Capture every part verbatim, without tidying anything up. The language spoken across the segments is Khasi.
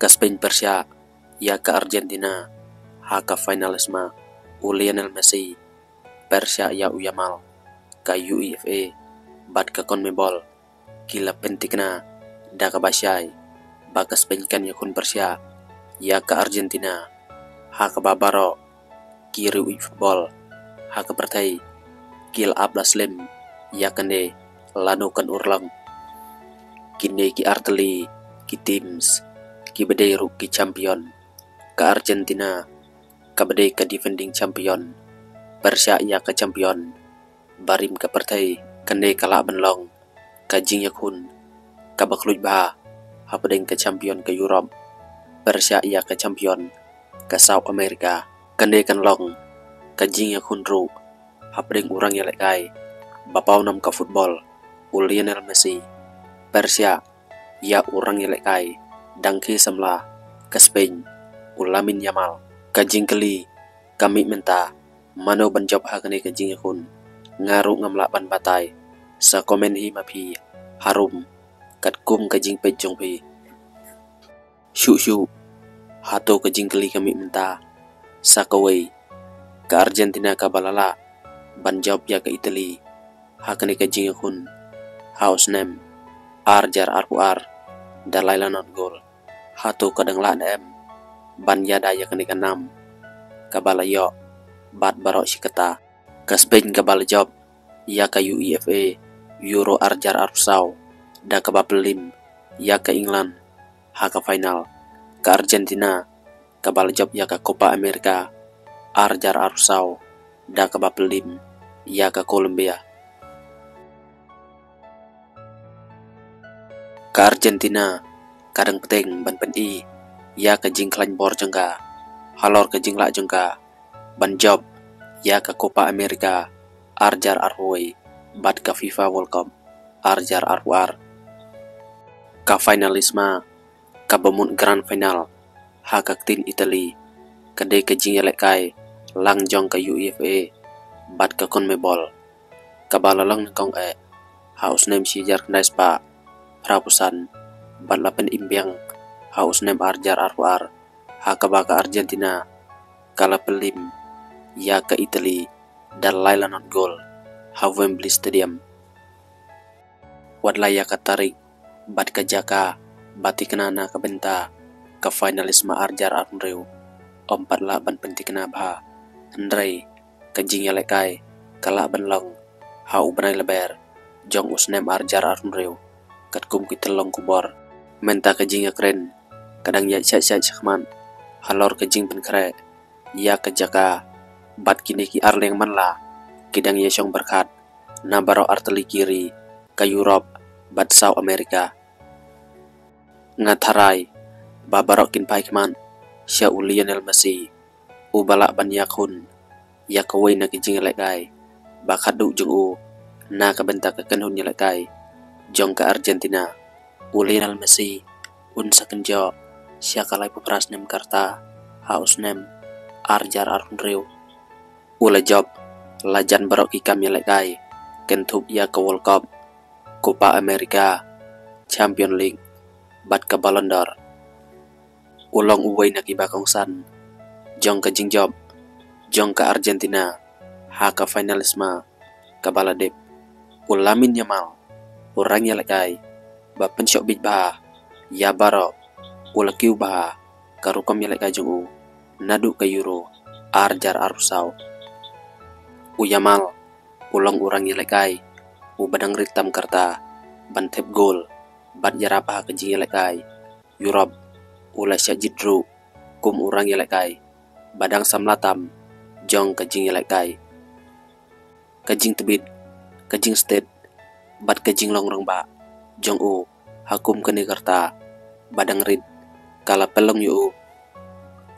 Ka Spain pyrshah ïa ka Argentina ha ka finalisma. U Lionel Messi pyrshah ïa u Yamal. Ka UEFA bad ka CONMEBOL ki la pynthikna da kaba shai ba ka Spain kan ïakhun pyrshah ïa ka Argentina, ha kaba baroh ki riew ïeit football ha ka pyrthei ki la ap la slem ïa kane lano kan urlong. Kine ki artylli ki teams kiba dei ruh ki champion. Ka Argentina kaba dei ka defending champion pyrshah ïa ka champion barim ka pyrthei. Kane ka lah ban long ka jingïakhun kaba khluit bha hapdeng ka champion ka Europe pyrshah ïa ka champion ka South America. Kane kan long ka jingïakhun ruh hapdeng u rangïalehkai ba paw nam ka football, u Lionel Messi, pyrshah ïa u rangïalehkai dang khie samla ka Spain, u Lamine Yamal. Ka jingkylli ka mih mynta, mano ban jop ha kane ka jingïakhun? Nga ruh ngam lah ban batai. Sa comment hi ma phi harum katkum ka jingpeit jong phi. Shuh shuh, hato ka jingkylli ka mih mynta? Sa kawei, ka Argentina kaba la lah ban jop ïa ka Italy ha kane ka jingïakhun ha u snem ar hajar arphew ar da lai lanot gol. Hato ka dang lah ne em ban ïada ïa kane ka nam kaba la ïoh bad baroh shi katta? Ka Spain kaba la jop ïa ka UEFA Euro ar hajar arphew saw da kaba pynliem ïa ka England ha ka final. Ka Argentina kaba la jop ïa ka Copa America ar hajar arphew saw da kaba pynliem ïa ka Colombia. Ka Argentina ka dang bteng ban pyni ïa ka jingkhlaiñ bor jong ka halor ka jinglah jong ka ban jop ïa ka Copa America ar hajar arphew wei bad ka FIFA World Cup ar hajar arphew ar. Ka finalisma kaba mut grand final ha ka ktien Italy ka dei ka jingïalehkai lang jong ka UEFA bad ka CONMEBOL, kaba la long nyngkong eh ha u snem shi hajar khyndai spah phraphew san bad la pynim biang ha u snem ar hajar arphew ar, ha kaba ka Argentina ka la pynliem ïa ka Italy da lai lanot gol ha Wembley Stadium. Wat la ïa ka tarik bad ka jaka ba thikna na ka bynta ka finalisma ar hajar arphew hynriew ym pat lah ban pynthikna bha, hynrei ka jingïalehkai ka lah ban long ha u bnai Lber jong u snem ar hajar arphew hynriew, katkum ki tyllong khubor. Mynta ka jingïakren ka dang ïaid shait shait shakhmat halor ka jingpynkhreh ïa ka jaka, bad kine ki arliang manla ki dang ïashong pyrkhat na baroh artylli ki ri, ka Europe bad South America. Nga tharai ba baroh kin phai khmat sha u Lionel Messi, uba lah ban ïakhun ïa kawei na ki jingïalehkai ba khatduh jong u na ka bynta ka kynhun ïalehkai jong ka Argentina. U Lionel Messi un sa kynjoh sha ka laiphew phra snem ka rta ha u snem ar hajar arphew hynriew. U la jop la jan baroh ki kam ïalehkai, kynthup ïa ka World Cup, Copa America, Champion League bad ka Ballon d'Or. U long uwei na kiba kongsan jong ka jingjop jong ka Argentina ha ka finalisma kaba la dep. U Lamine Yamal, u rangïalehkai ba pynshoh bieit bha ïa baroh, u la kiew bha ka rukom ïalehkai jong u naduh ka Euro ar hajar arphew saw. U Yamal u long u rangïalehkai uba dang rit tam ka rta ban thep gol bad ïarap ha ka jingïalehkai. Europe u la shah jied ruh kum u rangïalehkai ba dang samla tam jong ka jingïalehkai. Ka jingtbit, ka jingstet bad ka jinglong rangbah jong u ha kum kane ka rta ba dang rit ka la pynlong ïa u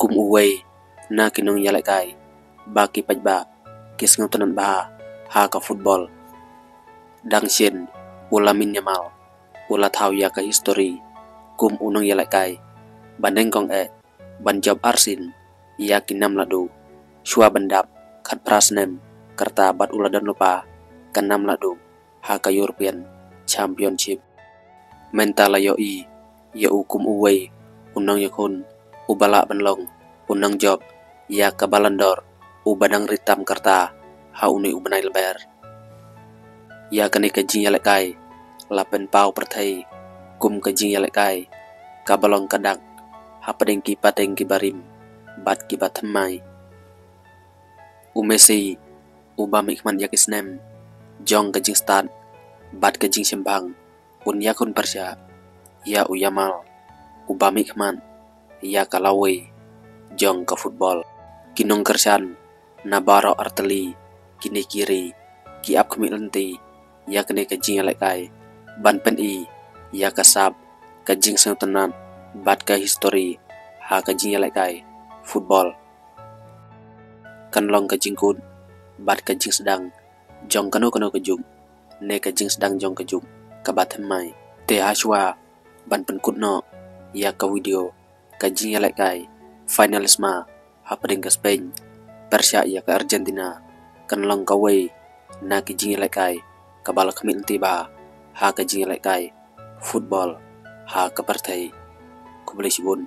kum uwei na ki nongïalehkai ba ki paidbah ki sngewtynnat bha ha ka football. Dang shen, u Lamine Yamal u la thaw ïa ka histori kum u nongïalehkai ba nyngkong eh ban jop arsien ïa ki nam lahduh shuwa ban dap khatphra snem ka rta, bad u la don lypa ka nam lahduh ha ka European Championship. Mynta la ïohi ïa u kum uwei u nongïakhun uba lah ban long u nongjop ïa ka Ballon d'Or uba dang rit tam karta ha une u bnai Lber. Ïa kane ka jingïalehkai la pynpaw pyrthei kum ka jingïalehkai kaba long ka dak hapdeng ki pateng kiba rim bad kiba thymmai. U Messi uba mihkhmat ïa ki snem jong ka jingstad bad ka jingshemphang un ïakhun pyrshah ïa u Yamal uba mihkhmat ïa ka lawei jong ka football. Ki nongkyrshan na baroh artylli kine ki ri ki ap khmih lynti ïa kane ka jingïalehkai ban pyni ïa ka sap, ka jingsngewtynnat bad ka histori ha ka jingïalehkai football. Kan long ka jingkut bad ka jingsdang jong kano kano ka juk ne ka jingsdang jong ka juk kaba thymmai. Te hashwa ban pynkut noh ïa ka video, ka jingïalehkai finalissima hapdeng ka Spain pyrshah ïa ka Argentina kan long kawei na ki jingïalehkai kaba la khmih lynti bha ha ka jingïalehkai football ha ka pyrthei. Khublei shibun.